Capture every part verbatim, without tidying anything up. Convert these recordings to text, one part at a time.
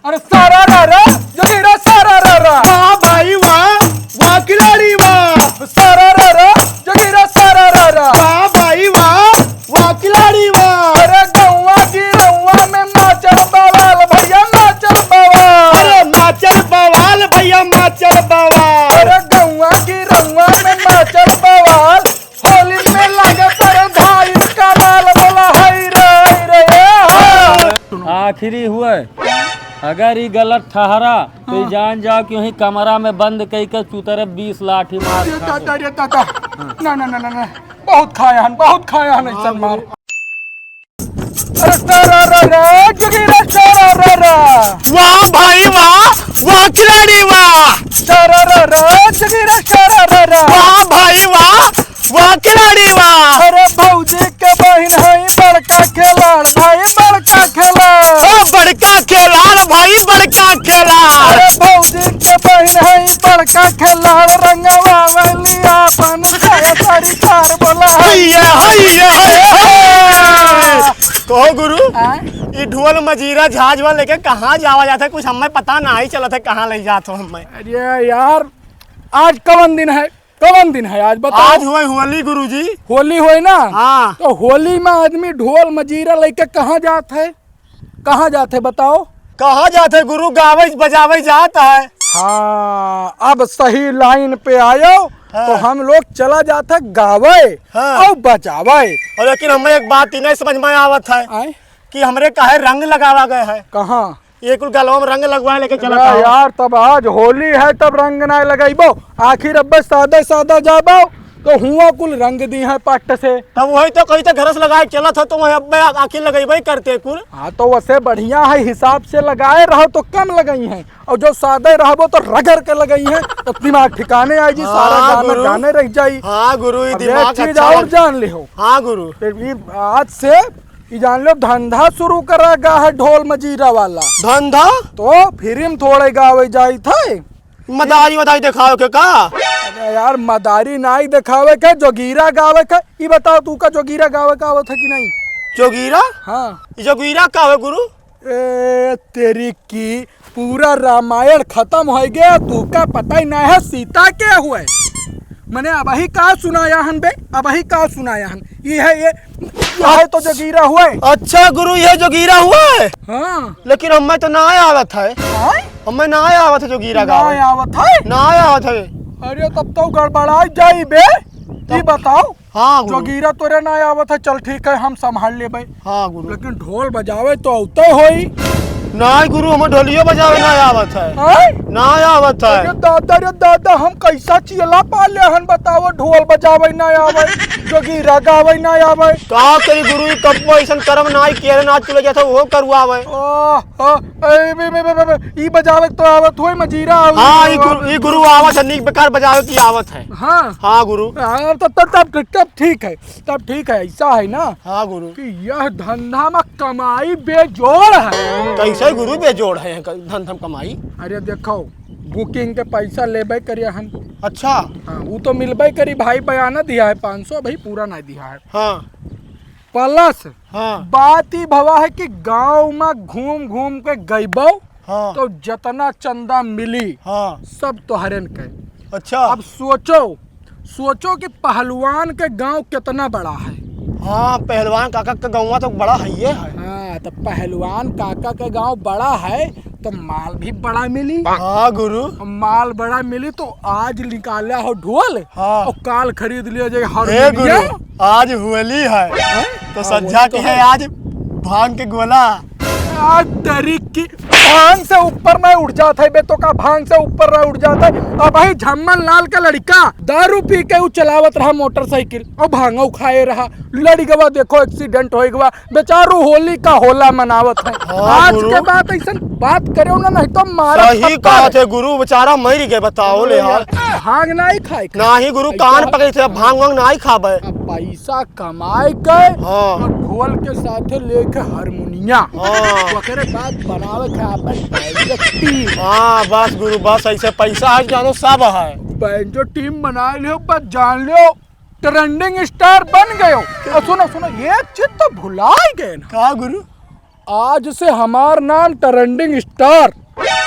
अरे सारा रा रा, जोगीरा सारा रा रा। वाह भाई वाह, वाह खिलाड़ी वाह। सारा रा रा, जोगीरा सारा रा रा। वाह भाई वाह, वाह खिलाड़ी वाह। अरे गौवा की रौवा में माचल बवाल भैया, माचल बवाल। अरे माचल बवाल भैया, माचल बवाल। अरे गौवा की रौवा में माचल बवाल। होली में लागे परधाइन कमाल, बोला हाय रे, हाय रे, ए हाय। आखिरी हुए, अगर ई गलत ठहरा तो ई हाँ। जान जाओ कि वहीं कमरा में बंद कई के सुतरे बीस लाठी मार अरे खा। दादा, अरे दादा। ना, ना, ना, ना, ना। बहुत खाया हन, बहुत खाया हन ऐसा मार। अरे सारा रा रा, जोगीरा सारा रा रा। वाह भाई वाह, वाह खिलाड़ी वाह। सारा रा रा, जोगीरा सारा रा रा। वाह भाई वाह, वाह खिलाड़ी वाह। अरे भौजी के बहिन है बड़का खिलाड़ भाई, बड़का खिलाड़। ओ बड़का खिलाड़ भाई, बड़का खिलाड़। अरे भौजी के बहिन है बड़का खिलाड़, रंगवा वाली आपन साया साड़ी कार बोला है। हैया, हैया, हैया। कहो गुरु, आय? ई ढोल मजीरा झांझ वाला लेके कहाँ जावा जात है? कुछ हमें पता नाहीं चलत है, कहाँ ले जात हो हमें। अरे यार, आज कवन दिन है? कवन दिन है आज बताओ? आज हुए होली गुरुजी। होली होए ना? हाँ। तो होली में आदमी ढोल मजीरा लेके कहाँ जात है? कहाँ जात है बताओ? कहाँ जात है गुरु? गावे बजावे जात है। हाँ, अब सही लाइन पे आयो। हाँ। तो हम लोग चला जात है गावे हाँ। और बजावे। और लेकिन हमें एक बात ही नहीं समझ में आवत है आय? कि हमरे काहे रंग लगावा गए है। कहाँ? ये कुल गलवा में रंग लगवाए लेके चला अरे था। यार, तब आज होली है, तब रंग ना लगइबो। आखिर अब्बे सादा सादा जाबो, तो हुआ कुल रंग दी है पट्ट से। तब वही तो कही थे, घर से लगाए चलत हो, तो वही अब्बे आ-, आखिर लगइबे करते कुल। हाँ, तो वैसे बढ़िया है, हिसाब से लगाए रहो तो कम लगई हैं, और जो सादे रहबो तो रगड़ के लगई हैं, तो दिमाग ठिकाने आई जी, सारा हाँ, गाना गुरु। गाने रह जाई। हाँ, गुरु, ये अब दिमाग एक चीज अच्छा और लग- जान लिहो। हाँ, गुरु। तो ये आज से ई जान लो, धंधा शुरू करा गा है ढोल मजीरा वाला। धंधा? तो फ्री में थोड़े गावे जाइत है। मदारी वदारी देखावे के का? अरे यार, मदारी नाई देखावे के, जोगीरा गावे के। ई बताओ, तू का जोगीरा गावे का आवत है कि नहीं? जोगीरा? हाँ। ई जोगीरा का है गुरु? ए, तेरी की पूरा रामायण खतम होइ गया, तू का पता ही ना है सीता के हुए। मने अबही का सुनाया हन बे, अबही का सुनाया हन। ये है, ये, ये है तो जोगीरा हुए। अच्छा गुरु, ये जोगीरा हुए? हाँ। लेकिन हमें तो ना आवत है। हाँ? हमें ना आवत है जोगीरा ना गावे। आवत है? ना आवत है। अरे तब तो गड़बड़ाई जाई बे। तब ये बताओ, हाँ गुरु। जोगीरा तोरे ना आवत है, चल ठीक है, हम संभाल लेबे। हाँ गुरु। लेकिन ढोल बजावे तो औते होई। नाई गुरु, हमें ढोलियो बजावे ना आवत है। हैं? ना आवत है। अरे दादा रे दादा, हम कैसा चेला पाले हन बताओ, ढोल बजावे ना आवे, जोगीरा गावे ना आवे। का करी गुरु, ई कब्बो ऐसन कर्म नाई किए रहे, ना चले जाता वो करुआवे। ओह, ओह, ए, बे, बे, ई बजावे तो आवत होई मजीरा, हाँ, ई गुरु, ई गुरु आवत है, नीक बेकार बजावे की आवत है। हाँ। हाँ गुरु। हाँ, तब, तब, तब, तब ठीक है, तब ठीक है, ऐसा है ना हाँ गुरु। कि यह धंधा में कमाई बेजोड़ है। कैसे गुरु बेजोड़ है क-, धंधा में कमाई? अरे देखो, बुकिंग के पैसा लेबे करिए हम। अच्छा। हाँ, वो तो मिलबे करी, भाई बयाना दिया है पाँच सौ, भाई पूरा नहीं दिया है। हाँ। प्लस हाँ। बात ई भवा है कि गांव में घूम घूम के गइबो हाँ। तो जितना चंदा मिली हाँ। सब तोहरेन के। अच्छा। अब सोचो, सोचो कि पहलवान के गांव कितना बड़ा है। हाँ, पहलवान काका के गाँव तो बड़ा है ये है। हाँ, तो पहलवान काका के गांव बड़ा है तो माल भी बड़ा मिली। हाँ गुरु। माल बड़ा मिली तो आज निकाला हो ढोल हाँ। और काल खरीद लिया जाए ए गुरु, हारमोनियम। आज होली है, हैं? तो हाँ, सज्जा होली तो के है है। आज भांग के गोला। आज तरीक की भांग से ऊपर नहीं उठ जात है बे, तो का भांग से ऊपर नहीं उठ जात है। अब भाई झम्मन लाल का लड़का दारू पी के उ चलावत रहा मोटरसाइकिल और भांगो खाए रहा, लड़ी गवा, देखो एक्सीडेंट हो गवा, बेचारू होली का होला मनावत है। हाँ, आज गुरु। के बाद ऐसन बात करे ना, नहीं तो मारा सही थप्पड़। कहा थे गुरु, बेचारा मर गए, बताओ ले यार। भांग नहीं खाए के। नाही गुरु, ऐसा कान है। पकड़े थे, भांग वांग नाही खाबे। अब पैसा कमाए के हाँ। और ढोल के साथे लेके हारमोनिया। हाँ। ओकरे बाद बनावे के आपन बैंजो टीम। हाँ, बस गुरु, बस ऐसे पैसा है, जानो सब है। बैंजो टीम बना लियो, बस जान लियो, ट्रेंडिंग स्टार बन गयो। और सुनो, सुनो, एक चीज तो भुला ही गए ना। का गुरु? आज से हमार नाम ट्रेंडिंग स्टार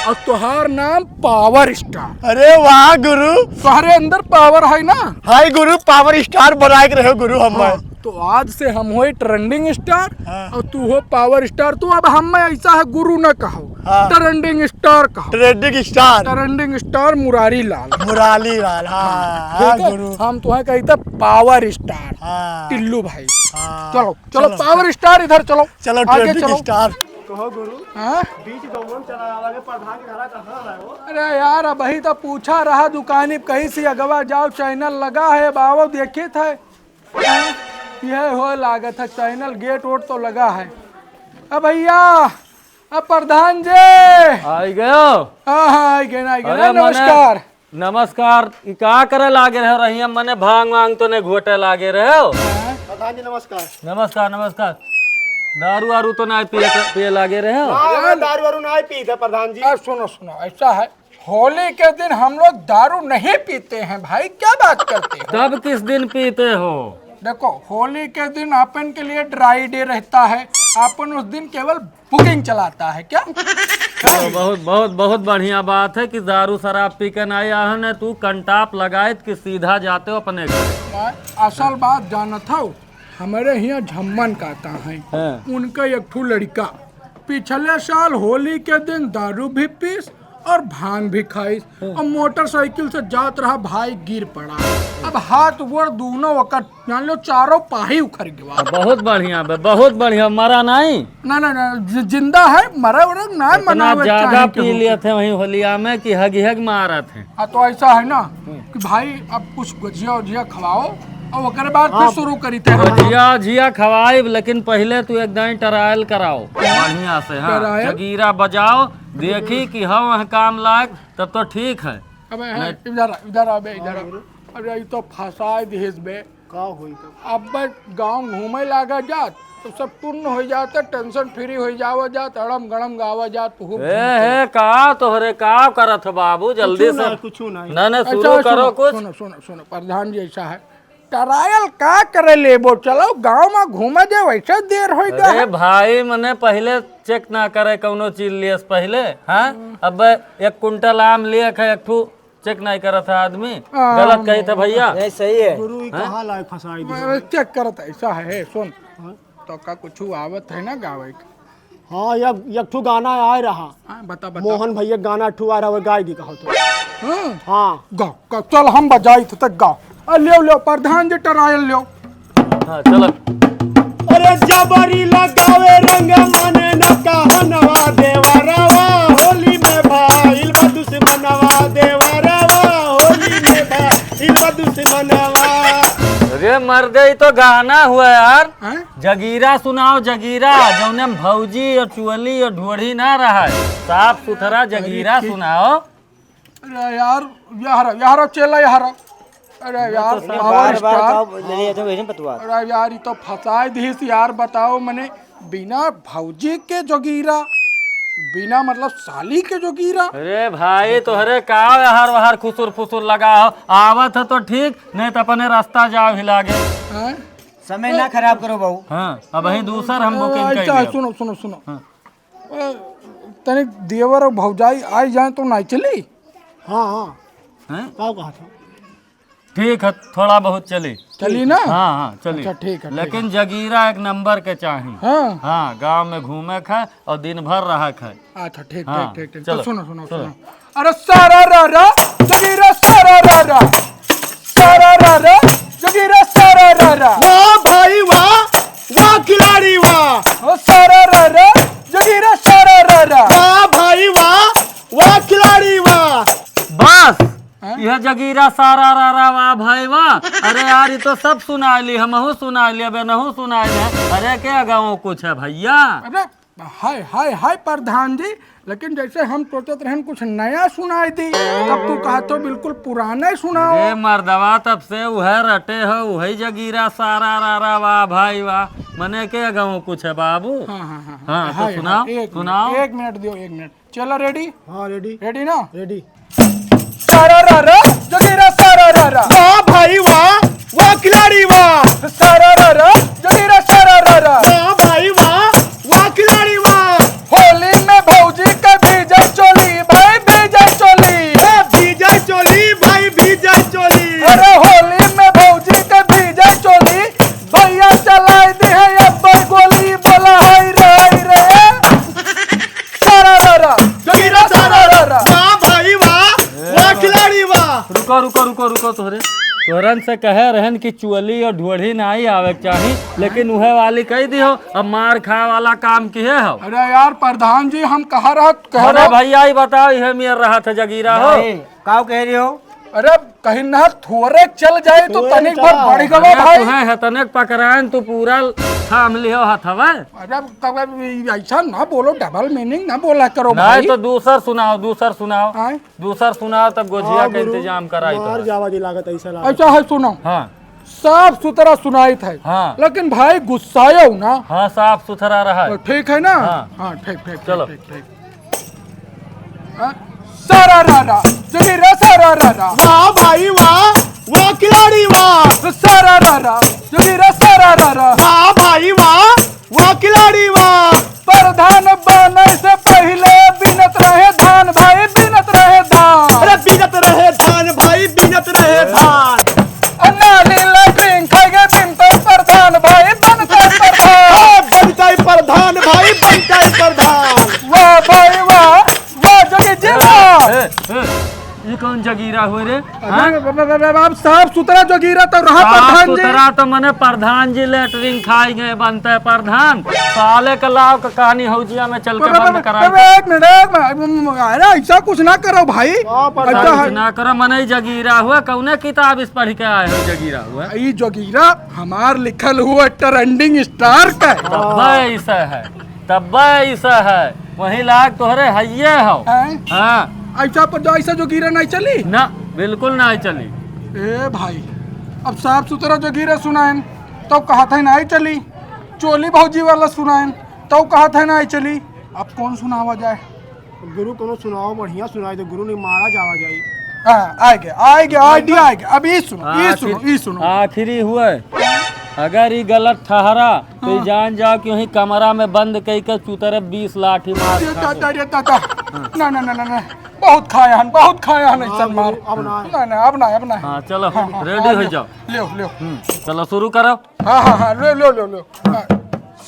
और तुहार नाम पावर स्टार। अरे वाह गुरु। तोहरे अंदर पावर है ना? हाय गुरु, पावर स्टार बनाए के रहो गुरु हम। हाँ, तो आज से हम होई ट्रेंडिंग स्टार हाँ। और तू हो पावर स्टार। तू अब हम में ऐसा है गुरु न कहो, हाँ। ट्रेंडिंग स्टार कहो। Trending star. Trending star Murari Lal. Murari Lal, हाँ, हाँ, ठीक है? गुरु। हम तुम्हें कही था पावर स्टार, हाँ। टिल्लू भाई। हाँ। चलो, चलो, चलो। पावर स्टार इधर चलो। चलो, आगे ट्रेंडिंग चलो। स्टार। कहो गुरु, हाँ? बीच गौवन चला आवा के प्रधान के घरा कहाँ है वो? अरे यार, अबही तो पूछा रहा दुकानी पे, कहीं से अगवा जाओ, चैनल लगा है, बाबू देखित है। यह हो लागत है, चैनल गेट वोट तो लगा है। अब भैया, अब प्रधान जी। आई गयो? हाँ, हाँ, आई गए ना, आई गए अरे ना, मने नमस्कार। नमस्कार, ई का करे लागे रहे रहिया? मने भांग वांग तो नहीं घोटे लागे रहे हो? प्रधान जी नमस्कार। नमस्कार, नमस्कार। दारू वारू तो नहीं पिए, पिए लागे रहे हो? हाँ, हम दारू वारू नहीं पीते प्रधान जी। आ, सुनो, सुनो, ऐसा है, होली के दिन हम लोग दारू नहीं पीते हैं भाई, क्या बात करते हो? तब किस दिन पीते हो? देखो, होली के दिन अपन के लिए ड्राई डे रहता है, अपन उस दिन केवल बुकिंग चलाता है क्या? चलो, बहुत, बहुत, बहुत बढ़िया बात है कि दारू शराब पी के नहीं आए हैं, तू कंटाप लगाइत कि सीधा जाते हो अपने घर। असल बात जानत हो, हमारे यहाँ झम्मन कहता है, हाँ। उनका एक ठो लड़का पिछले साल होली के दिन दारू भी पीस और भांग भी खाइस हाँ। और मोटरसाइकिल से जात रहा, भाई गिर पड़ा। अब हाथ गोड़ दोनों ओकर जान लो चारों पाही उखड़ गवा। बहुत बढ़िया बे, बहुत बढ़िया, मरा नहीं? ना, ना, ना, जि-, जिंदा है, मरा उरा ना इतना मनावे ज्यादा चाहे पी केहू के। लिए थे वहीं होलिया में कि हग ही हग मारत हैं। हाँ, तो ऐसा है ना हम्म। कि भाई अब कुछ गुजिया उजिया खवाओ और ओकरे बाद फिर हाँ। शुरू करी थे हम। गुजिया उजिया खवाइब, लेकिन पहले तू एक दाई ट्रायल कराओ बढ़िया से, हाँ, ट्रायल? जगीरा बजाओ, देखी कि हाँ वह काम लायक, तब तो ठीक है। अबे, हाँ, नहीं। इधर आ, इधर आ बे, इधर आ। हाँ, बोलो। अरे, ई तो फंसाए दिहिस बे। का होई तब? अब बे गाँव घूमे लागा जात, तो सब टुन्न हो जाते, टेंशन फ्री हो जावा जात, अड़म गड़म गावा जात, खूब ए, घूमते। हे, का तोहरे का करत हो बाबू, जल्दी कुछू से। ना, कुछू ना। ना, ना, अच्छा, शुरू करो सुनो, कुछ। सुनो, सुनो, सुनो, प्रधान जी ऐसा है, ट्रायल का करे लेबो, चलो गाँव में घूमे दे, वैसे देर हो गया अरे है। भाई, मने पहले चेक ना करे कौनो चीज लिए से पहले, हाँ? हम्म। अब एक कुंटल आम लिए खे, एक ठू चेक नहीं करत है आदमी, हाँ, गलत कही था भैया। नहीं, सही है। गुरु, ई हाँ? कहाँ लाए फंसाई दी? मैं चेक करत है, ऐसा है, सुन। हाँ? तो का कुछ आवत है ना गावे के? हाँ, एक, एक ठो गाना आए रहा। हाँ, बता, बता। मोहन भैया गाना ठो आ रहा, वो गाए दी कहो तो। हाँ? हाँ। गाओ, गाओ, चल हम बजाई तो तक गाओ। आ, लेव, लेव, प्रधान जी ट्रायल लेव। हाँ, चलो। अरे जबरी लगावे रंग माने न कहनवा देवरवा, होली में भाईल बा दुश्मनवा देवरवा, होली में भाईल बा दुश्मनवा। अरे मर्दे, ई तो गाना हुआ यार। हैं? जगीरा सुनाओ, जगीरा, जौने में भौजी और चुअली और ढोढ़ी ना रहा है, साफ सुथरा जगीरा अरे ठीक। सुनाओ। अरे यार, यार, यार, चेला यार। अरे यार, तो सर पावर बार बार स्टार। का ले लिया था, वही नहीं पतवा। अरे यार, ई तो फंसाए दिहिस यार, बताओ मने, बिना भौजी के जोगीरा, बिना मतलब साली के जोगीरा। अरे भाई, तोहरे का यार वहार खुसुर फुसुर लगा हो, आवत है तो ठीक, नहीं तो अपने रास्ता जाओ ही लागे। हैं? समय ना खराब करो बाबू। हाँ, अबहीं दूसर हम बुकिंग अच्छा, कर लिया। सुनो, सुनो, सुनो। हाँ। ए, तनिक देवर और भौजाई आई जाए तो नाई चली? हाँ, हाँ। हैं? का कहा था? ठीक है, थोड़ा बहुत चली। चली ना? हाँ, हाँ, चली। अच्छा, ठीक है, ठीक लेकिन है। जगीरा एक नंबर के चाही। हाँ। हाँ, गाँव में घूमे खाए और दिन भर रहा खाए। अच्छा, ठीक, हाँ, ठीक, ठीक, ठीक। चलो, तो सुनो, सुनो, चलो। सुनो। अरे सारा रा रा, जगीरा सारा रा रा। सारा रा रा, जगीरा सारा रा रा। वाह भाई वाह, वाह खिलाड़ी वाह। ओ सारा रा रा, जगीरा सारा रा रा। वाह भाई वाह, वाह खिलाड़ी वाह। बस, हाँ? यह जगीरा सारा रा रा, वाह भाई वाह। अरे यार, ई तो सब सुनाइ ली, हमहू सुनाइ ली, अबे नहू सुनाइ ली। अरे के गाँव कुछ है भैया? अबे हाय, हाय, हाय प्रधान जी, लेकिन जैसे हम सोचत रहन कुछ नया सुनाई दी, तब तू कहत हो बिल्कुल पुराना ही सुनाओ। ए मर्दवा, तब से उहे रटे हो, उहे जगीरा सारा रा रा वाह भाई वाह। मने के गाँव कुछ है बाबू? हाँ, हाँ, हाँ, हाँ। हाँ, तो हाय, सुनाओ, हाय, एक सुनाओ। मिनट, एक मिनट दियो, एक मिनट। चलो रेडी? हाँ, रेडी। रेडी ना? रेडी। सारा रा रा, जगीरा सारा रा रा। वाह भाई वाह, वाह खिलाड़ी वाह। सारा रा रा, जगीरा सारा रा रा। वाह भाई वाह, वाह खिलाड़ी वाह। रुको, रुको, रुको, रुको, तोहरे, तोहरन से कहे रहन कि चोली और ढोढ़ी नाहीं आवे के चाही, लेकिन उहे वाली कह दियो, अब मार खाए वाला काम किहे हो। अरे यार प्रधान जी, हम कहा रहत, कह अरे रहे भैया, ई बताओ, इहे मेर रहत है जगीरा हो? नहीं, काव कह रहे हो? अरे कहीं ना थोरे चल जाए तो थोरे तनिक भर चला। बढ़ गवा अरे भाई। तुहे है तनिक पकड़ाएन, तू पूरा थाम लियो हथवा। अरे तब अब ई ऐसा ना बोलो, डबल मीनिंग ना बोला करो नहीं भाई। तो दूसर सुनाओ, दूसर सुनाओ। आय? दूसर सुनाओ, तब गोझिया हाँ, के गुरु, इंतजाम कराई मार तो। जावा जी लागत ऐसा लागत। ऐसा है, सुनो। हाँ। साफ सुथरा सुनाइत है। हाँ। लेकिन भाई गुस्सायो ना। हाँ, साफ सुथरा रहा है। तो ठीक है ना? हाँ। हाँ, ठीक, ठीक, चलो। ठीक, ठीक, ठीक। हाँ? सारा रा रा, जोगीरा सारा रा रा। वाह भाई वाह, वाह खिलाड़ी वाह। सारा रा रा, जोगीरा सारा रा रा। वाह भाई वाह, वाह खिलाड़ी वाह। प्रधान बने से पहिले बीनत रहे धान भाई, बीनत रहे धान। अरे बीनत रहे धान भाई, बीनत रहे धान। आ नाली लैट्रिन खाइगे बीनते प्रधान भाई, बनते प्रधान। अरे बनते प्रधान भाई, बनते प्रधान। वाह भाई वाह, वाह जोगी जी वाह। ए, ए, ई कौन जगीरा हुए रे? अरे, हाँ? अब, अब, अब, अब साफ सुथरा जोगीरा तो रहा साफ प्रधान जी। सुथरा तो मने प्रधान जी लेटरिन खाई गए बनते प्रधान। साले के लाव के कहानी हौजिया में चल के अब, अब, बंद अब, कराई। अब, एक मिनट, एक मिनट, अब, अब, अरे ऐसा कुछ ना करो भाई। हाँ, प्रधान ऐसा कुछ है। ना करो, मने ई जगीरा हुआ, कौने किताब इस पढ़ के आए हो जगीरा हुआ? ई जोगीरा हमार लिखल हुआ ट्रेंडिंग स्टार का है। तब ऐसा है। तब्बे ऐसा है, वही लायक तोहरे हइये हो। हैं? हाँ। ऐसा पर जो ऐसा जोगीरा नहीं चली? ना, बिल्कुल नहीं चली। ए भाई, अब साफ सुथरा जोगीरा सुनाएन, तो कहत है नहीं चली। चोली भौजी वाला सुनाएन, तो कहत है नहीं चली। अब कौन सुनावा जाए? गुरु कोनो सुनाओ, बढ़िया सुनाई दो गुरु, नहीं मारा जावा जाई। हाँ, आइगे, आइगे, आइडिया आइगे। अब ई सुनो, ई आखिर-, सुनो, ई सुनो। आखिरी हुए। अगर ई गलत ठहरा, तो ई हाँ। जान जाओ कि वहीं कमरा में बंद कई के चूतरे बीस लाठी मार ये खा दादा, ये दादा। ना, ना, ना, ना, ना। बहुत खाया हन, बहुत खाया हन, हाँ, ऐसा मार। अब ना। ना, ना, अब ना, अब ना। हाँ, चलो, हाँ, हाँ, ready हाँ, हो ले, जाओ। ले, ले। हम्म, चलो, शुरू करो। हाँ, हाँ, हाँ, ले, ले, ले, ले। हाँ।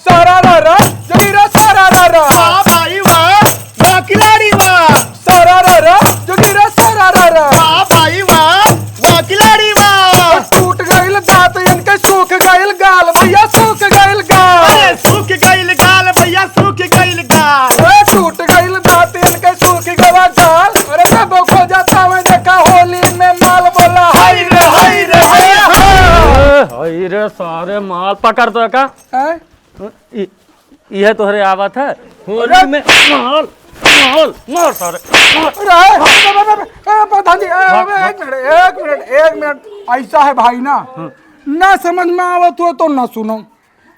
सारा रा रा, जोगीरा सारा रा रा। वाह भाई वाह, वाह खिलाड़ी वाह। सारा रा रा, जोगीरा सारा रा रा। वाह भाई वाह, वाह खिलाड़ी वाह। टूट गइल दांत इनके, सूख गइल गाल, भैया सूख गइल गाल। अरे सूख गइल गाल, भैया सूख गइल गाल। अरे टूट गइल दांत इनके, सूख गवा गाल। अरे कबो खो जाता मैं देखा होली में माल, बोला हाय रे, हाय रे, हाय रे। ए, हाय रे सारे माल, पकड़ तो का। हैं? इ-, इहे तोहरे आवत है। होली अरे! में माल, माल, मार सारे, मार। अरे, अरे, अरे, अरे, अरे, प्रधान जी, अरे, भाग, अरे, भाग। एक मिनट, एक मिनट, एक मिनट। ऐसा है भाई ना, हाँ। ना समझ में आवत हो तो ना सुनो,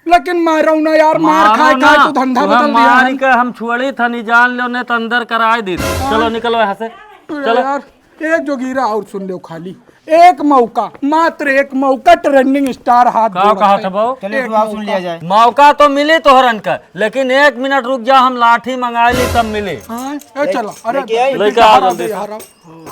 लेकिन मारो ना यार, मार मारो खाए, ना। खाए तो धंधा तुम्हें बदल दिया मार है। के हम छोड़ी था, नहीं जान लो, नहीं तो अंदर कराए दी। हाँ। चलो, निकलो यहाँ से। अरे चलो। यार, एक जोगीरा और सुन लो खाली, एक मौका, मात्र एक मौका, ट्रेंडिंग स्टार हाथ का जोड़त कहा है। था बाबू? चलो, एक एक बात सुन मौका। लिया जाए। मौका तो मिली तोहरन का, लेकिन एक मिनट रुक जा, हम लाठी मंगा ली तब मिली। हाँ, ए, चलो, अरे, लेके आई। लेके आओ जल्दी से। यार,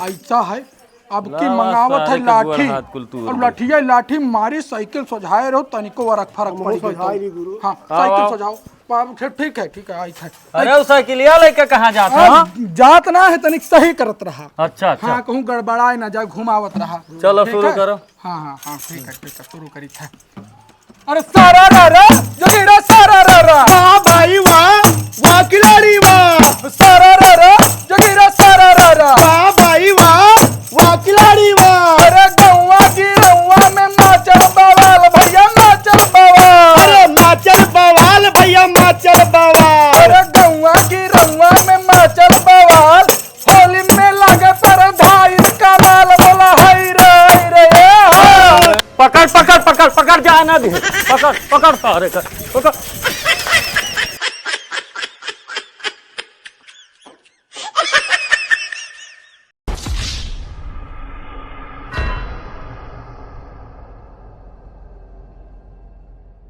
ऐसा है, अब की आवा, मंगावत सारे है के गोड़ लाठी, हाथ कुल तूर और दे। लाठिया लाठी मारी, साइकिल सोझाए रहो, तनिको वरक फरक हमहू पड़ गई सोझाए तो। ली गुरु। हाँ, आओ, साइकिल आओ। सोझाओ। बाबू, ठीक, ठीक है, ठीक है, आई था। अरे, वो साइकिलिया लेके कहाँ जात हाँ, हो? जात ना है, तनिक सही करत रहा। अच्छा, अच्छा। हाँ, कहूँ गड़बड़ाए ना जाए, घुमावत रहा। चलो, ठीक शुरू है? करो। हाँ, हाँ, हाँ, ठीक है, ठीक है, शुरू करी था। अरे सारा रा रा, जोगीरा सारा रा रा। वाह भाई वाह, वाह खिलाड़ी वाह। सारा रा रा, जोगीरा सारा रा रा। वाह भाई वाह, वाह खिलाड़ी वाह। अरे गौवा की रौवा में माचल बवाल भैया, माचल बवाल। अरे माचल बवाल भैया, माचल बवाल। अरे गौवा की रौवा में माचल बवाल, होली में लागे परधाइन कमाल, बोला हाय रे, हाय रे, ए हाय। पकड़, पकड़, पकड़, पकड़, जाना दे। पकड़, पकड़ सारे का, पकड़।